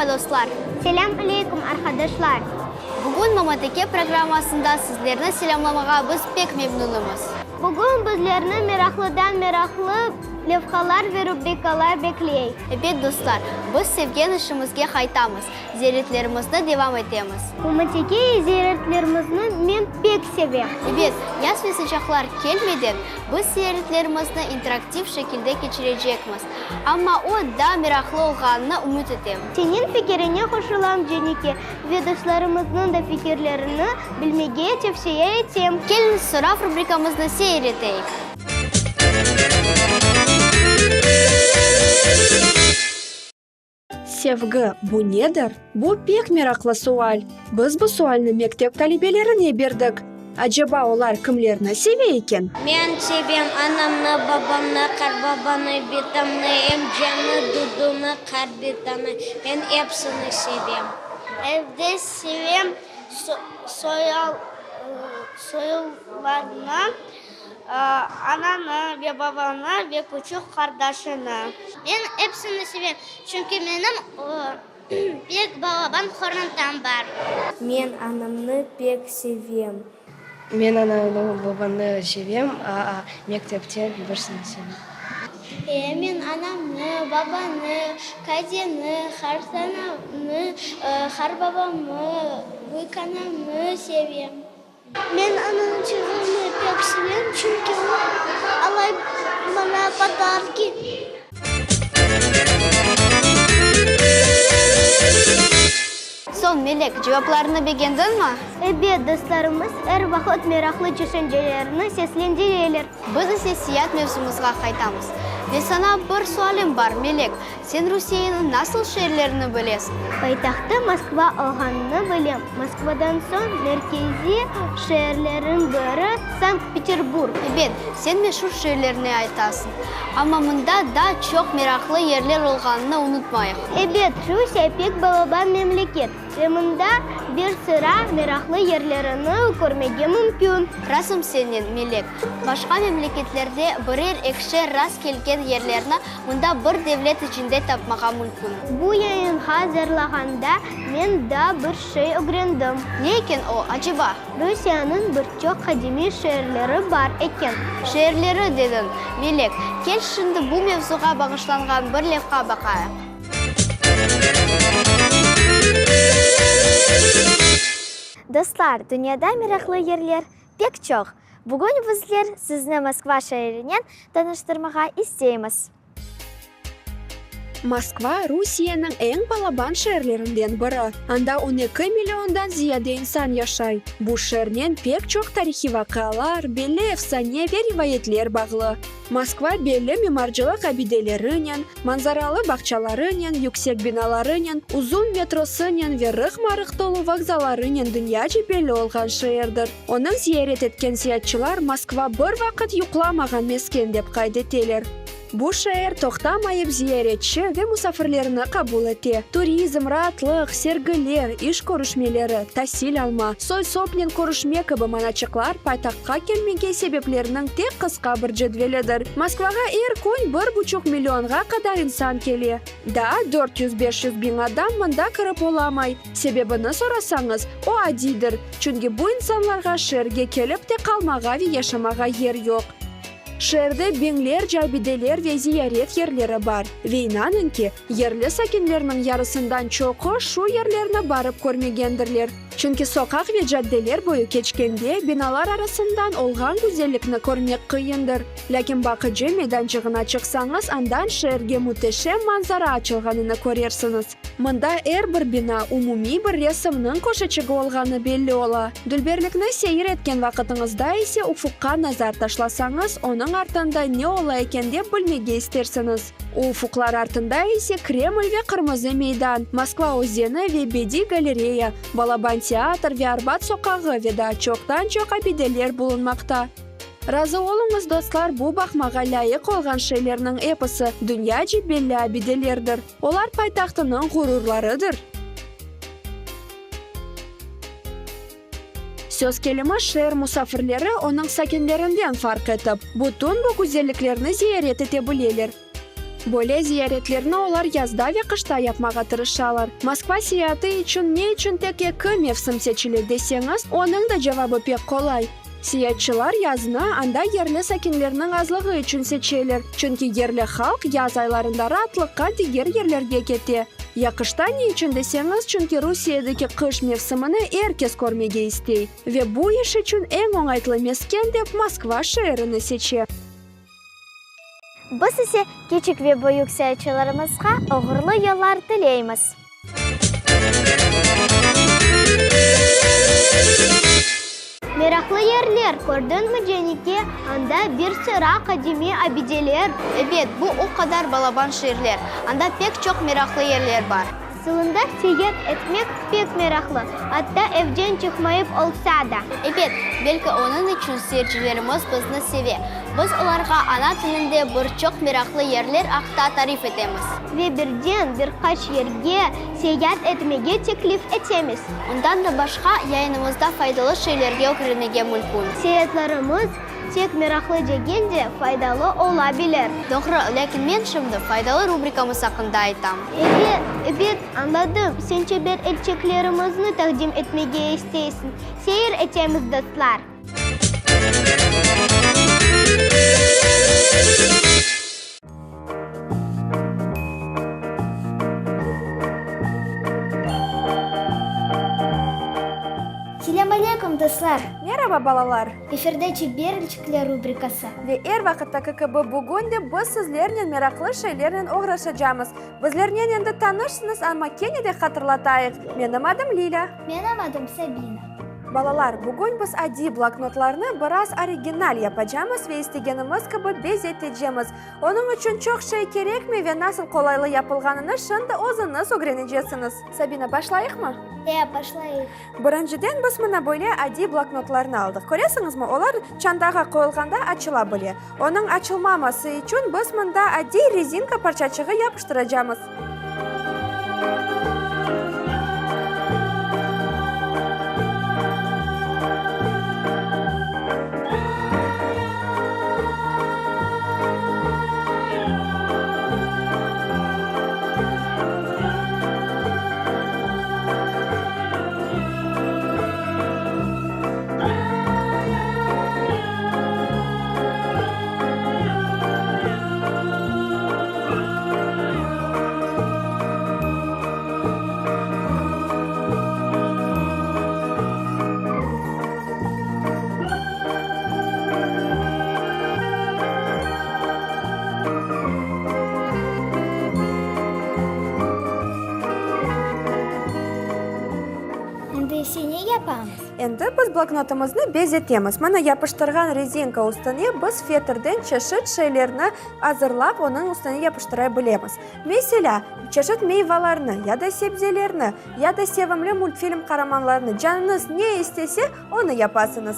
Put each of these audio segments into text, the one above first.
Meraba, dostlar! Selâm aleyküm, arqadaşlar! Bugün Mamateke programmasında sizlerni selâmlamağa biz pek memnünimiz. Bugün bizlerni meraqlıdan-meraqlı levhalar ve rubrikalar bekley. Ebet, dostlar, biz sevgen işimizge qaytamız, ziyaretlerimizni devam etemiz. Mamateke ziyaretlerimizni men pek sevem. Ebet, yaz ve sıcaqlar kelmeden, biz ziyaretlerimizni interaktiv şekilde keçirecekmiz. Amma o, daa meraqlı olğanına ümüt etem. Seniñ fikiriñe qoşulam, Cenike, ve dostlarımıznıñ da fikirlerini bilmege tevsiye etem. Keliñ, sorav rubrikamıznı seyir eteyik. Sevgi, bu nedir? Bu pek meraqlı sual. Biz bu sualni mektep talebelerine berdik. Aceba olar kimlerni seve eken? Men sevem anamnı, babamnı, qartbabanı, bitamnı, emcemni, dudumnı, qartbitanı. Men epsini sevem. Evde sevem soylarımnı, anamnı ve babamnı ve küçük qardaşımnı. Men epsini sevem, çünki menim pek balaban qorantam bar. Men anamnı pek sevem. Men anamnı, babamnı sevem, mektepte birisini sevem. Men anamnı, babanı, kadeni, qartanamnı, qarbabamnı, büyükanamnı sevem. Men anamçığımnı pek sevem, çünki o alay maña podarki. Soñ, Melek, cevaplarını begendiñmi? Ebet, dostlarımız er vaqıt meraqlı tüşüncelerini seslendireler. Biz ise seyaat mevzumızğa qaytamız. Ve saña bir sualim bar, Melek, sen Rusiyeniñ nasıl şeerlerini bilesiñ? Paytahtı Moskva olğanını bilem. Moskvadan soñ merkeziy şeerlerniñ biri Sankt-Peterburg. Ebet, sen meşur şeerlerni aytasıñ. Amma mında daa çoq meraqlı yerler olğanını unutmayıq. Ebet, Rusiye pek balaban memleket. Ve mında bir sıra meraqlı yerlerini körmege mümkün. Razım sennen, Melek. Başqa memleketlerde birer-ekişer rast kelgen yerlerni mında bir devlet içinde tapmağa mümkün. Bu yayınğa azırlağanda men daa bir şey ögrendim. Ne eken o, aceba? Rusiyeniñ bir çoq qadimiy şeerleri bar eken. Şeerleri dediñ, Melek. Kel şimdi bu mevzuğa bağışlanğan bir levha baqayıq. Dostlar, dünyada meraqlı yerler pek çoq. Bugün bizler sizni Moskva şeerinen tanıştırmağa isteymiz. Moskva, Rusiyeniñ eñ balaban şeerlerinden biri. Anda on eki milliondan ziyade insan yaşay. Bu şeernen pek çoq tarihiy vaqialar, belli efsane ve rivayetler bağlı. Moskva belli mimarcılıq abidelerinen, manzaralı bağçalarınen, yüksek binalarınen, uzun metrosınen ve rıqma-rıq tolu vokzallarınen dünyaca belli olğan şeerdir. Onı ziyaret etken seyaatçılar Moskva bir vaqıt yuqlamağan mesken dep qayd eteler. Bu şeer toqtamayıp ziyaretçi ve musafirlerni qabul ete. Turizm, raatlıq, sergiler, iş körüşmeleri, tasil alma, soy-sopnen körüşme kibi manaçıqlar paytahtqa kelmege sebeplerniñ tek qısqa bir cedvelidir. Moskvağa er kün bir buçuq millionğa qadar insan kele. Daa 400-500 biñ adam mında kirip olamay. Sebebini sorasañız, o adiydir, çünki bu insanlarğa şeerge kelip te qalmağa ve yaşamağa yer yoq. Şeerde biñlerce abideler ve ziyaret yerleri bar, ve inanıñ ki, yerli sakinlerniñ yarısından çoqu şu yerlerni barıp körmegendirler. Çünki soqaq ve caddeler boyu keçkende binalar arasından olğan güzellikni körmek qıyındır. Lâkin baqıcı meydançığına çıqsañız, andan şeerge müteşem manzara açılğanını körersiñiz. Mında er bir bina umumiy bir resimniñ köşeçigi olğanı belli ola. Dülberlikni seyir etken vaqıtıñızda ise ufuqqa nazar taşlasañız, onıñ artında ne ola eken dep bilmege istersiñiz. O ufuqlar artında ise Kreml ve Qırmızı meydan, Moskva özeni ve Bediy galereya, Balaban teatr ve Arbat soqağı ve daa çoqtan-çoq abideler bulunmaqta. Razı oluñız, dostlar, bu baqmağa lâyıq olğan şeylerniñ episi dünyaca belli abidelerdir. Olar paytahtınıñ ğururlarıdır. Söz kelimi, şeer musafirleri onıñ sakinlerinden farq etip, bütün bu güzelliklerni ziyaret ete bileler. Böyle ziyaretlerni olar yazda ve qışta yapmağa tırışalar. Moskva seyaatı içün ne içün tek eki mevsim seçile deseñiz, onıñ da cevabı pek qolay. Seyaatçılar yaznı anda yerli sakinlerniñ azlığı içün seçeler, çünki yerli halq yaz aylarında raatlıqqa diger yerlerge kete. Ya qışta ne içün deseñiz, çünki Rusiyedeki qış mevsimini er kes körmege istey ve bu iş içün eñ oñaytlı mesken dep Moskva şeerini seçe. Biz ise kiçik ve büyük seyaatçılarımızğa oğurlı yollar tileymiz. Meraqlı yerler, kördiñmi, Cenike, anda bir sıra qadimiy abideler. Ebet, bu o qadar balaban şeerler, anda pek çoq meraqlı yerler bar. Sılında seyaat etmek pek meraqlı, atta evden çıqmayıp olsa da. Ebet, belki onıñ içün seyircilerimiz bizni seve. Biz olarğa ana tilinde bir çoq meraqlı yerler aqta tarif etemiz. Ve birden bir qaç yerge seyaat etmege teklif etemiz. Ondan da başqa, yayınımızda faydalı şeylerge ögrenmege mümkün. Seyaatlarımız tek meraqlı degil de, faydalı ola bilir. Doğru, lâkin men şimdi faydalı rubrikamız aqqında aytam. Ebet, ebet, añladım, sen çeber elçeklerimizni taqdim etmege isteysiñ. Seyir etemiz, dostlar! Selâm aleyküm, dostlar! Meraba, balalar! Efirde Çeber elçikler rubrikası. Ve er vaqıttaki kibi bugün de biz sizlernen meraqlı şeylernen oğraşacamız. Bizlernen endi tanışsıñız, amma kene de hatırlatayıq, menim adım Lilâ. Menim adım Sabina. Balalar, bugün biz adiy bloknotlarnı biraz original yapacamız ve istegenimiz kibi bezetecemiz. Onıñ içün çoq şey kerekmey ve nasıl qolaylı yapılğanını şimdi özüñiz ögrenecesiñiz. Sabina, başlayıqmı? E, başlayıq. Birinciden biz mına böyle adiy bloknotlarnı aldıq. Köresiñizmi, olar çantağa qoyulğanda açıla bile. Onıñ açılmaması içün biz mında adiy rezinka parçaçığı yapıştıracamız. Endi ise ne yapamız? Endi biz bloknotımıznı bezetemiz. Mına yapıştırğan rezinka üstüne biz fetrden çeşit şeylerni azırlap, onıñ üstüne yapıştıra bilemiz. Meselâ, çeşit meyvalarnı, ya da sebzelerni, ya da sevimli multfilm qaramanlarını, canıñız ne istese, onı yapasıñız.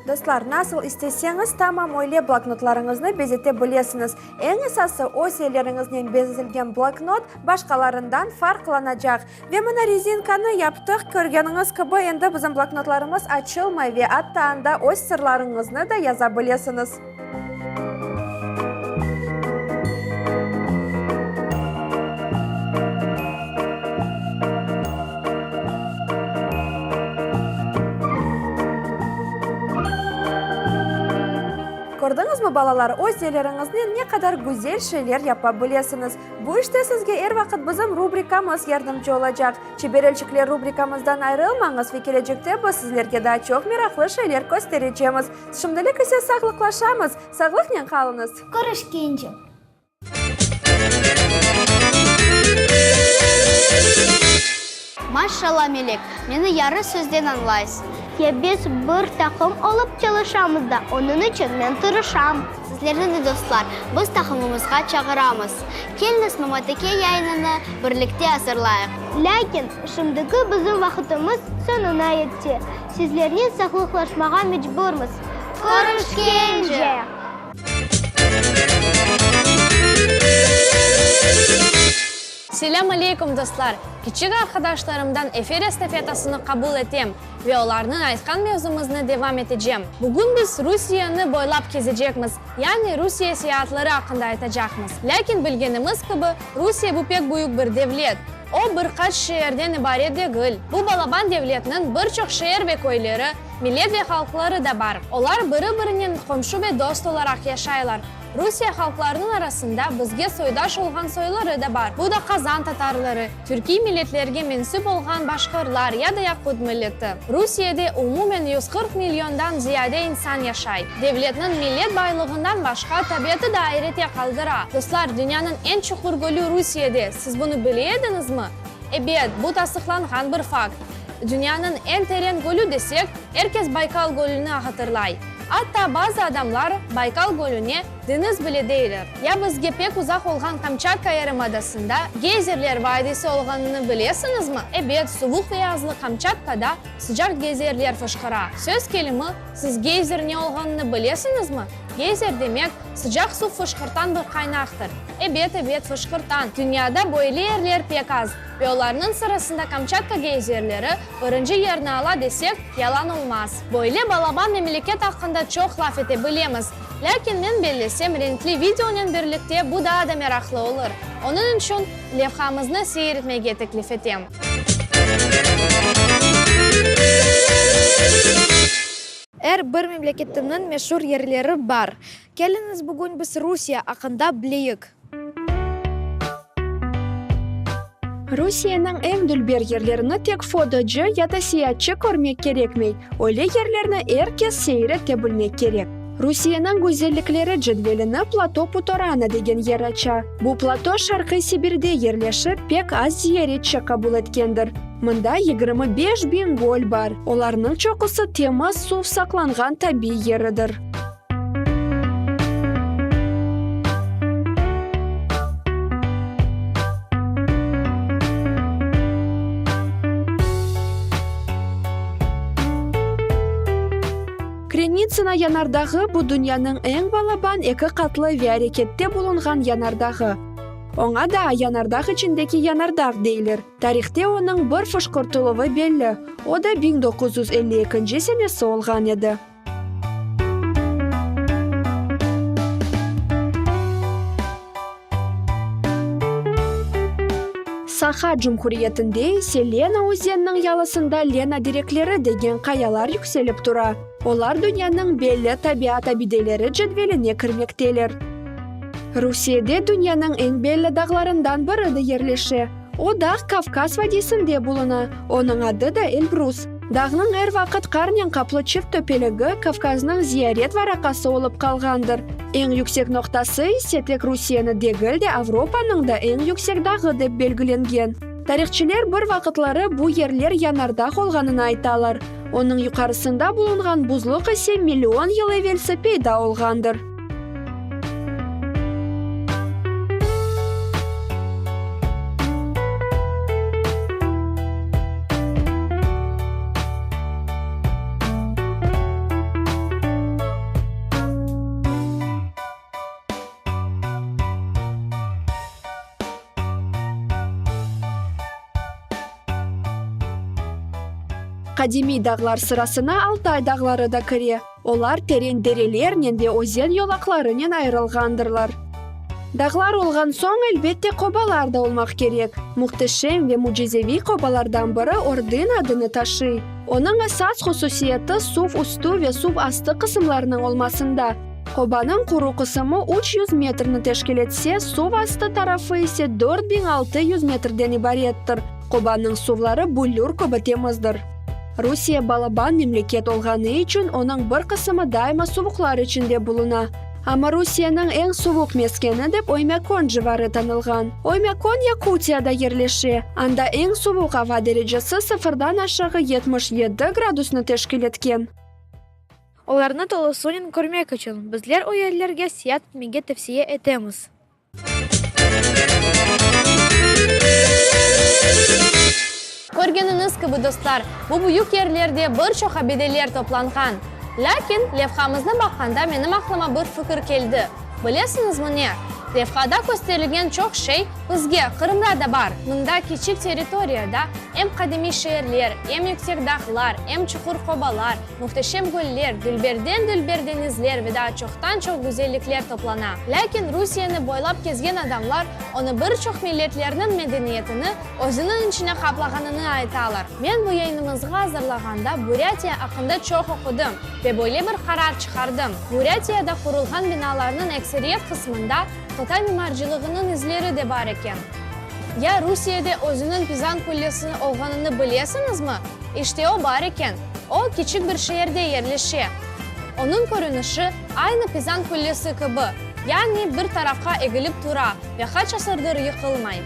Dostlar, nasıl isteseñiz, tamam öyle bloknotlarıñıznı bezete bilesiñiz. Eñ esası, öz elleriñiznen bezetilgen bloknot başqalarından farqlanacaq. Ve mına rezinkanı yaptıq, körgeniñiz kibi, endi bizim bloknotlarımız açılmay ve atta anda öz sırlarıñıznı da yaza bilesiñiz. Kördiñizmi, balalar, öz elleriñiznen ne qadar güzel şeyler yapa bilesiñiz. Bu işte sizge er vaqıt bizim rubrikamız yardımcı olacaq. Çeber elçikler rubrikamızdan ayrılmañız ve kelecekte biz sizlerge daa çoq meraqlı şeyler kösterecemiz. Şimdilik ise sağlıqlaşamız. Sağlıqnen qalıñız! Körüşkence! Maşşalla, Melek, meni yarı sözden añlaysıñ. Ya biz bir taqım olıp çalışamız da, onıñ içün men tırışam. Sizlerni de, dostlar, biz taqımımızğa çağıramız. Keliñiz, Mamateke yayınını birlikte azırlayıq. Lâkin şimdiki bizim vaqıtımız soñuna yetti. Sizlernen sağlıqlaşmağa mecburmız. Körüşkence! Selâm aleykum, dostlar! Kiçik arqadaşlarımdan efir estafetasını qabul etem ve olarnıñ aytqan mevzumıznı devam etecem. Bugün biz Rusiyeni boylap kezecekmiz, yani Rusiye seyaatları aqqında aytacaqmız. Lâkin bilgenimiz kibi, Rusiye bu pek büyük bir devlet. O, bir qaç şeerden ibaret degil. Bu balaban devletniñ bir çoq şeer ve köyleri, millet ve halqları da bar. Olar biri-birinen qomşu ve dost olaraq yaşaylar. Rusiye halqlarınıñ arasında bizge soydaş olğan soyları da bar. Bu da qazan tatarları, türkiy milletlerge mensüp olğan başqırlar ya da yaqut milleti. Rusiyede umumen 140 milyondan ziyade insan yaşay. Devletniñ millet baylığından başqa tabiatı da ayrete qaldıra. Dostlar, dünyanıñ eñ çuqur gölü Rusiyede, siz bunı bile ediñizmi? Ebet, bu tasdıqlanğan bir fakt. Dünyanıñ eñ teren gölü desek, er kes Baykal gölüni hatırlay. Atta bazı adamlar Baykal gölüne deñiz bile deyler. Ya bizge pek uzaq olğan Kamçatka yarımadasında geyzerler vadiysi olğanını bilesiñizmi? Ebet, suvuq ve yazlı Kamçatkada sıcaq geyzerler fışqıra. Söz kelimi, siz geyzer ne olğanını bilesiñizmi? Geyzer demek, sıcaq suv fışqırtan bir qaynaqtır. Ebet, ebet, fışqırtan. Dünyada böyle yerler pek az. Ve olarnıñ sırasında Kamçatka geyzerleri birinci yerni ala desek, yalan olmaz. Böyle balaban memleket aqqında çoq laf ete bilemiz. Lâkin men bellesem, renkli videonen birlikte bu daa da meraqlı olur. Onıñ içün levhamıznı seyir etmege teklif etem. Er bir memleketiniñ meşur yerleri bar. Keliñiz, bugün biz Rusiye aqqında bileyik. Rusiyeniñ eñ dülber yerlerini tek fotocı ya da seyaatçı körmek kerekmey, öyle yerlerni er kes seyir ete bilmek kerek. Rusiyeniñ güzellikleri cedvelini Plato Putorana degen yer aça. Bu plato Şarqiy Sibirde yerleşip, pek az ziyaretçi qabul etkendir. Mında 25.000 göl bar, olarnıñ çoqusı temiz suv saqlanğan tabiiy yeridir. Krenitsına yanardağı, bu dünyanıñ eñ balaban eki qatlı ve arekette bulunğan yanardağı. Oña daa yanardağ içindeki yanardağ deyler. Tarihte onıñ bir fışqırtıluvı belli, o da 1952 senesi olğan edi. Saha Cumhuriyetinde ise Lena özeniniñ yalısında Lena direkleri degen qayalar yükselip tura. Olar dünyanıñ belli tabiat abideleri cedveline kirmekteler. Rusiyede dünyanıñ eñ belli dağlarından biri de yerleşe. O dağ Kavkaz vadiysinde buluna, onıñ adı da Elbrus. Dağnıñ er vaqıt qarnen qaplı çift töpeligi Kavkaznıñ ziyaret varaqası olıp qalğandır. Eñ yüksek noqtası ise tek Rusiyeni degil de, Avropanıñ da eñ yüksek dağı dep belgilengen. Tarihçiler bir vaqıtları bu yerler yanardağ olğanını aytalar. Onıñ yuqarısında bulunğan buzluq ise million yıl evelsi peyda olğandır. Qadimiy dağlar sırasına Altay dağları da kire. Olar teren derelernen ve özen yolaqlarınen ayırılğandırlar. Dağlar olğan soñ, elbette, qobalar da olmaq kerek. Mühteşem ve mücizeviy qobalardan biri Ordın adını taşıy. Onıñ esas hususiyeti suv üstü ve suv astı qısımlarınıñ olmasında. Qobanıñ quru qısımı 300 metrni teşkil etse, suv astı tarafı ise 4600 metrden ibarettir. Qobanıñ suvları büllür kibi temizdir. Rusiye balaban memleket olğanı içün onıñ bir qısımı daima suvuqlar içinde buluna. Amma Rusiyeniñ eñ suvuq meskeni dep Oymâkon civarı tanılğan. Oymâkon Yakutiyada yerleşe, anda eñ suvuq ava derecesi sıfırdan aşağı 77 gradusnı teşkil etken. Olarnı tolusınen körmek içün, bizler o yerlerge seyaat etmege tevsiye etemiz. Körgeniñiz kibi, dostlar, bu büyük yerlerde bir çoq abideler toplanğan. Lâkin, levhamıznı baqqanda menim aqlıma bir fikir keldi. Bilesiñizmi ne? Levhada kösterilgen çoq şey bizge, Qırımda da bar. Mında kiçik territoriyada em qadimiy şeerler, em yüksek dağlar, em çuqur qobalar, Mühteşem göller, dülberden-dülber deñizler ve daa çoqtan-çoq güzellikler toplana. Lâkin Rusiyeni boylap kezgen adamlar onı bir çoq milletlerniñ medeniyetini özüniñ içine qaplağanını aytalar. Men bu yayınımızğa azırlağanda Burâtiya aqqında çoq oqudım ve böyle bir qarar çıqardım, Burâtiyada qurulğan binalarnıñ ekseriyet qısmında qıtay mimarcılığınıñ izleri de bar eken. Ya Rusiyede özüniñ Pizan qullesi olğanını bilesiñizmi? İşte o bar eken. O, kiçik bir şeerde yerleşe. Onıñ körünişi aynı Pizan qullesi kibi, yani bir tarafqa egilip tura ve qaç asırdır yıqılmay.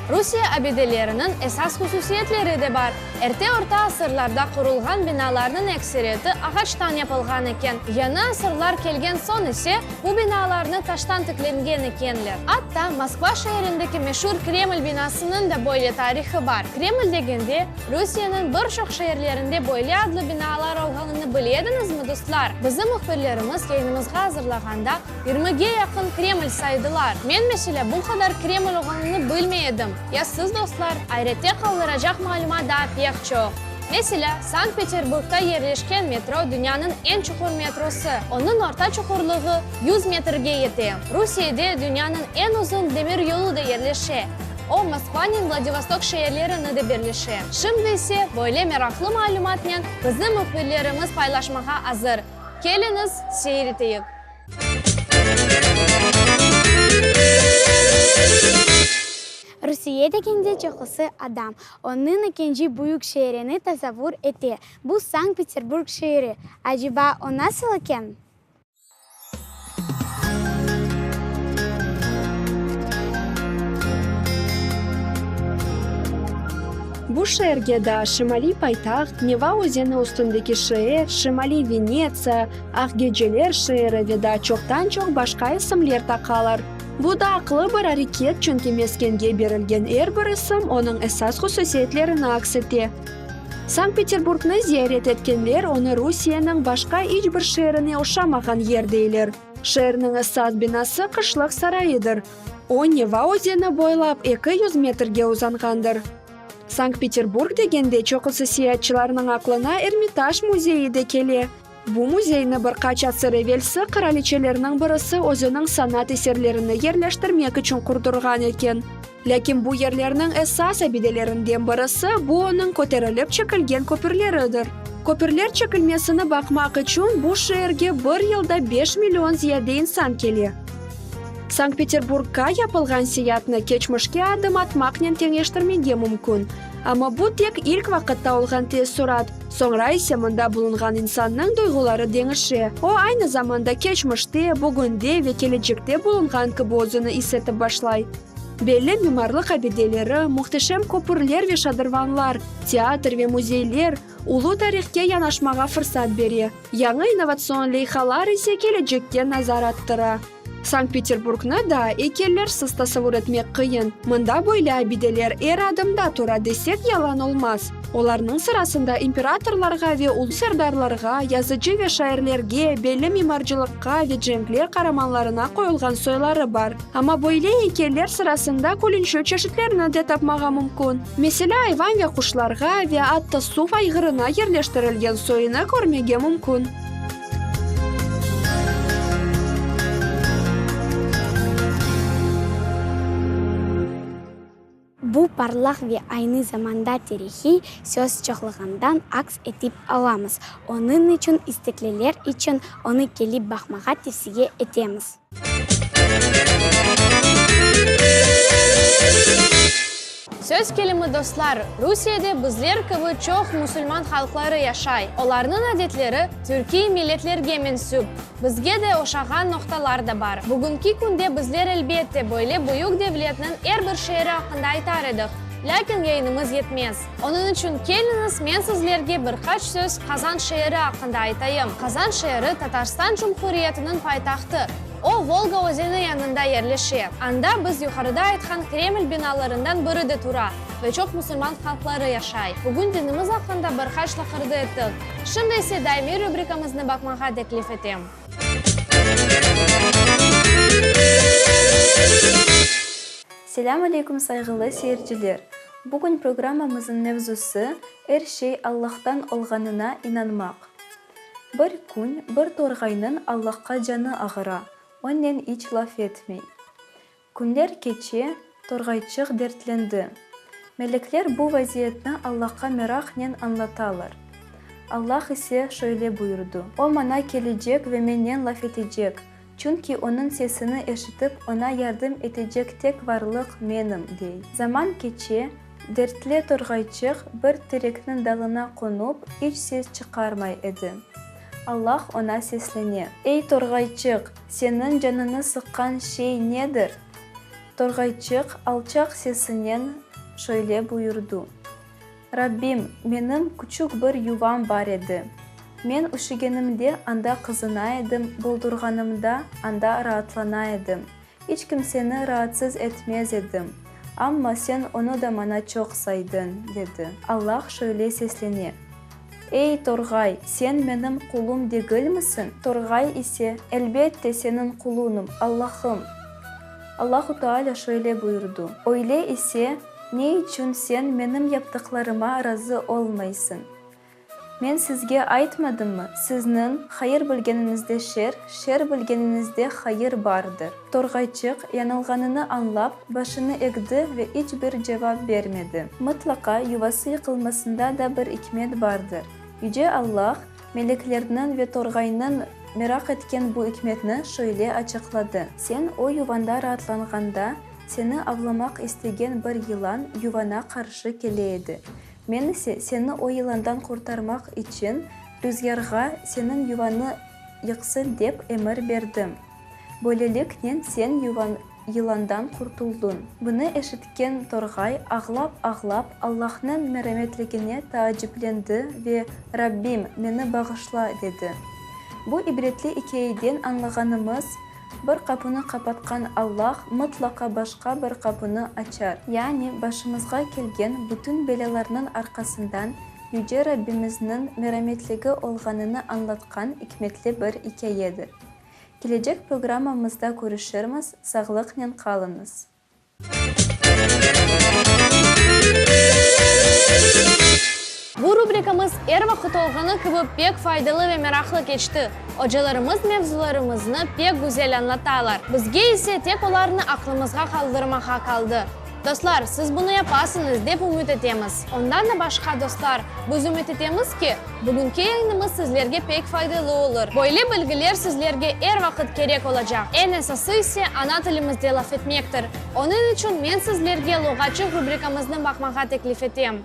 Rusiye abideleriniñ esas hususiyetleri de bar. Erte orta asırlarda qurulğan binalarnıñ ekseriyeti ağaçtan yapılğan eken. Yañı asırlar kelgen soñ ise bu binalarnı taştan tiklengen ekenler. Atta Moskva şeerindeki meşur Kreml binasınıñ da böyle tarihı bar. Kreml degende, Rusiyeniñ bir çoq şeerlerinde böyle adlı binalar olğanını bile ediñizmi, dostlar? Bizim mühbirlerimiz yayınımızğa azırlağanda yirmige yaqın Kreml saydılar. Men, meselâ, bu qadar Kreml olğanını bilmey edim. Ya siz, dostlar? Ayrette qaldıracaq malümat daa pek çoq. Meselâ, Sankt-Peterburgda yerleşken metro dünyanıñ eñ çuqur metrosı, onıñ orta çuqurlığı 100 metrge yete. Rusiyede dünyanıñ eñ uzun demir yolu da yerleşe, o, Moskvanen Vladivostok şeerlerini de birleşe. Şimdi ise böyle meraqlı malümatnen bizim mühbirlerimiz paylaşmağa azır. Keliñiz, seyir eteyik. Rusiye degende çoqusı adam, onıñ ekinci büyük şeerini tasavvur ete, bu Sankt-Peterburg şeeri. Aceba, o nasıl eken? Bu şeerge daa Şimaliy paytaht, Neva özeni üstündeki şeer, Şimaliy Venetsiya, Aq geceler şeeri ve daa çoqtan-çoq başqa isimler taqalar. Bu da aqlı bir areket, çünki meskenge berilgen er bir isim onıñ esas hususiyetlerini aks ete. Sankt-Peterburgnı ziyaret etkenler onı Rusiyeniñ başqa iç bir şeerine oşamağan yer deyler. Şeerniñ esas binası Qışlıq sarayıdır. O, Neva özeni boylap 200 metrge uzanğandır. Sankt-Peterburg degende çoqusı seyaatçılarnıñ aqlına Ermitaj müzeyi de kele. Bu müzeyni bir qaç asır evelsi qıraliçelerniñ birisi özüniñ sanat eserlerini yerleştirmek içün qurdurğan eken. Lâkin bu yerlerniñ esas abidelerinden birisi bu onıñ köterilip çekilgen köpürleridir. Köpürler çekilmesini baqmaq içün bu şeerge bir yılda beş million ziyade insan kele. Sankt-Peterburgqa yapılğan seyatnı keçmişke adım atmaqnen teñeştirmege mümkün. Amma bu tek ilk vaqıtta olğan teessurat, soñra ise mında bulunğan insannıñ duyğuları deñişe, o, aynı zamanda keçmişte, bugünde ve kelecekte bulunğan kibi özüni is etip başlay. Belli mimarlıq abideleri, mühteşem köpürler ve şadırvanlar, teatr ve müzeyler ulu tarihke yanaşmağa fırsat bere, yañı innovatsion leyhalar ise kelecekke nazar attıra. Sankt-Peterburgnı da eykellersiz tasavur etmek qıyın. Mında böyle abideler er adımda tura desek yalan olmaz. Olarnıñ sırasında imperatorlarğa ve ulu serdarlarğa, yazıcı ve şairlerge, belli mimarcılıqqa ve cenkler qaramanlarına qoyulğan soyları bar. Amma böyle eykeller sırasında külünçli çeşitlerini de tapmağa mümkün. Meselâ, ayvan ve quşlarğa ve atta suv ayğırına yerleştirilgen soyunı körmege mümkün. Bu parlaq ve aynı zamanda tarihiy söz çoqluğından aks etip alamız. Onıñ içün istekliler içün onı kelip baqmağa tevsiye etemiz. Söz. Söz kelimi, dostlar, Rusiyede bizler kibi çoq musulman halqları yaşay. Olarnıñ adetleri türkiy milletlerge mensüp. Bizge de oşağan noqtalar da bar. Bugünki künde bizler, elbette, böyle büyük devletniñ er bir şeeri aqqında aytar edik, lâkin yayınımız yetmez. Onıñ içün keliñiz, men sizlerge bir qaç söz Qazan şeeri aqqında aytayım. Qazan şeeri, Tatarstan Cumhuriyetiniñ paytahtı. O, Volga özeni yanında yerleşe. Anda biz yuqarıda aytqan Kreml binalarından biri de tura ve çoq musulman halqları yaşay. Bugün dinimiz aqqında bir qaç laqırdı ettik. Şimdi ise daimiy rubrikamıznı baqmağa teklif etem. Selâm aleyküm sayğılı seyirciler! Bugün programmamızın mevzusı, Er şey Allahtan olğanına inanmaq. Bir kün bir torğaynıñ Allahqa canı ağıra, onen iç laf etmey. Künler keçe, torğayçıq dertlendi. Melekler bu vaziyetni Allahqa meraqnen añlatalar. Allah ise şöyle buyurdı, O maña kelecek ve mennen laf etecek, çünki Onıñ sesini eşitip oña yardım etecek tek varlıq menim, dey. Zaman keçe, dertli torğayçıq bir terekniñ dalına qonup, iç ses çıqarmay edi. Allah oña seslene. Ey, torğayçıq, seniñ canıñı sıqqan şey nedir? Torğayçıq alçaq sesinen şöyle buyurdı, Rabbim, menim küçük bir yuvam bar edi. Men üşügenimde anda qızına edim, boldurğanımda anda raatlana edim. İç kimseni raatsız etmez edim. Amma sen onı da maña çoq saydıñ, dedi. Allah şöyle seslene, Ey, torğay, sen menim qulum degilmisiñ? Torğay ise, Elbette, seniñ qulunım, Allahım! Allahu Teala şöyle buyurdı, Öyle ise, ne içün sen menim yaptıqlarıma razı olmaysıñ? Men sizge aytmadımmı, sizniñ hayır bilgeniñizde şer, şer bilgeniñizde hayır bardır. Torğayçıq yanılğanını añlap, başını egdi ve iç bir cevap bermedi. Mıtlaqa yuvası yıqılmasında da bir ikmet bardır. Yüce Allah, meleklerniñ ve torğaynıñ meraq etken bu ikmetni şöyle açıqladı, Sen o yuvanda raatlanğanda, seni avlamaq istegen bir yılan yuvana qarşı kele edi. Men ise seni o yılandan qurtarmaq içün rüzgârğa seniñ yuvanı yıqsın dep emir berdim. Böyleliknen sen yılandan qurtuldıñ. Bunı eşitken torğay ağlap-ağlap Allahnıñ merametligine taaciplendi ve, Rabbim, meni bağışla, dedi. Bu ibretli ikâyeden añlağanımız, Bir qapunı qapatqan Allah mıtlaqa başqa bir qapunı açar. Yani başımızğa kelgen bütün belâlarnıñ arqasından Yüce Rabbimizniñ merametligi olğanını añlatqan ikmetli bir ikâyedir. Kelecek programmamızda körüşirmiz, sağlıqnen qalıñız. Bu rubrikamız er vaqıt olğanı kibi pek faydalı ve meraqlı keçti. Ocalarımız mevzularımıznı pek güzel añlatalar. Bizge ise tek olarnı aqlımızğa qaldırmağa qaldı. Dostlar, siz bunı yapasıñız, dep ümüt etemiz. Ondan da başqa, dostlar, biz ümüt etemiz ki, Bugünki yayınımız sizlerge pek faydalı olur. Böyle bilgiler sizlerge er vaqıt kerek olacaq. Eñ esası ise ana tilimizde laf etmektir. Onıñ içün men sizlerge Luğatçıq rubrikamıznı baqmağa teklif etem.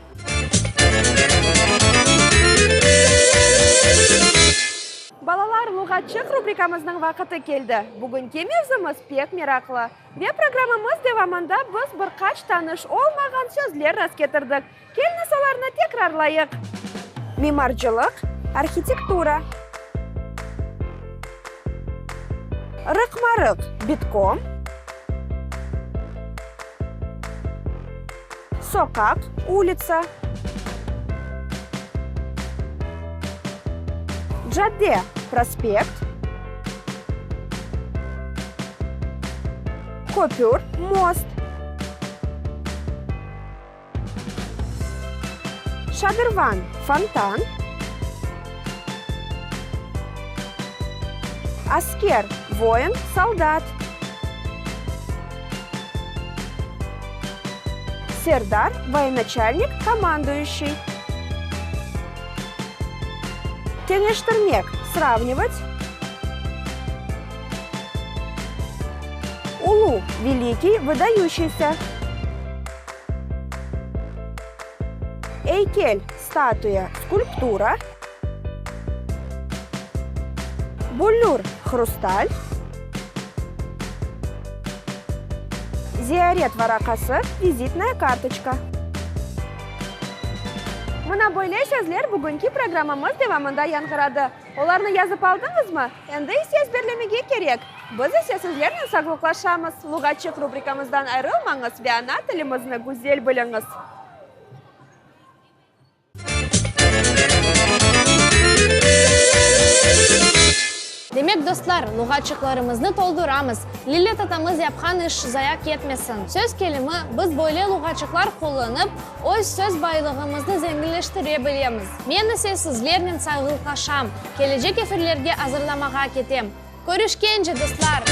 Balalar, Luğatçıq rubrikamıznıñ vaqıtı keldi. Bugünki mevzumız pek meraqlı. Ve programmamız devamında biz bir qaç tanış olmağan sözler rastketirdik. Keliñiz olarnı tekrarlayıq. Mimarcılıq, arhitektura. Rıqma-rıq, bitkom. Soqaq, ulitsa. Cadde, prospekt. Köpür, most. Şadırvan, fontan. Asker, voin, soldat. Serdar, voyenaçalnik, komanduyuşiy. Teñeştirmek, sravnivat. Ulu, velikiy, vıdayuşiysa. Eykel, statuya, skulptura. Büllür, hrustal. Ziyaret varaqası, vizitnaya kartoçka. Mına böyle sözler bugünki programmamız devamında yañğıradı. Olarnı yazıp aldıñızmı? Endi ise ezberlemege kerek. Biz ise sizlernen sağlıqlaşamız. Luğatçıq rubrikamızdan ayrılmañız ve ana tilimizni güzel biliñiz. Demek, dostlar, luğatçıqlarımıznı tolduramız. Lilâ tatamız yapqan iş zaya ketmesin. Söz kelimi, biz böyle luğatçıqlar qullanıp, öz söz baylığımıznı zenginleştire bilemiz. Men ise sizlernen sağlıqlaşam, kelecek efirlerge azırlamağa ketem. Körüşkence, dostlar!